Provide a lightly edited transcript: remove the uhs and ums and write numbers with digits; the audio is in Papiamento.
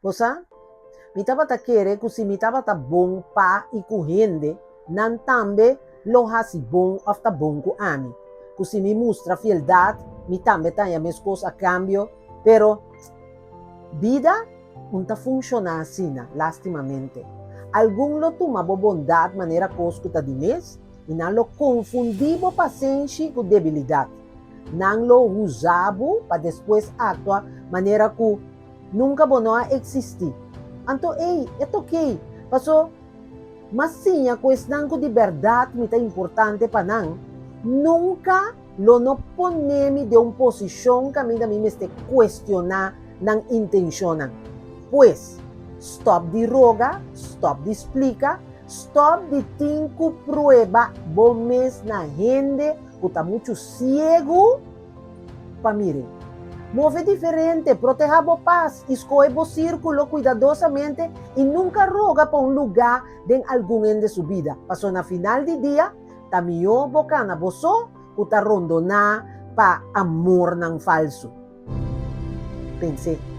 Bo sa? Mi tabata kere ku si mi tabata bon pa i ku hende, nan tambe lo hasi bon òf ta bon ku ami. Ku si mi mustra fieldat, mi tambe ta haña meskos a kambio. Pero, bida un ta funshoná asina, lástimamente. Algun lo tuma bo bondat manera kos ku ta di mes, i nan lo konfundí bo pasenshi ku debilidat. Nan lo usa bo pa despues aktua manera ku nunka bo no a eksistí. Anto ei, e ta okei, paso m'a siña ku esnan ku di bèrdat mi ta importante pa nan, nunka lo no pone mi den un posishon kaminda mi mester kuestioná nan intenshonnan. Pues, stòp di roga, stòp di splika, stòp di tin ku prueba bo mes na hende ku ta muchu siegu pa mir'é. Move diferente, protehá bo pas i skohe bo sírkulo kuidadosamente i nunka roga pa un lugá den algun hende su bida, pasobra na final di dia ta mihó bo kana bo so ku ta rondoná pa amornan falsu. Pens'é.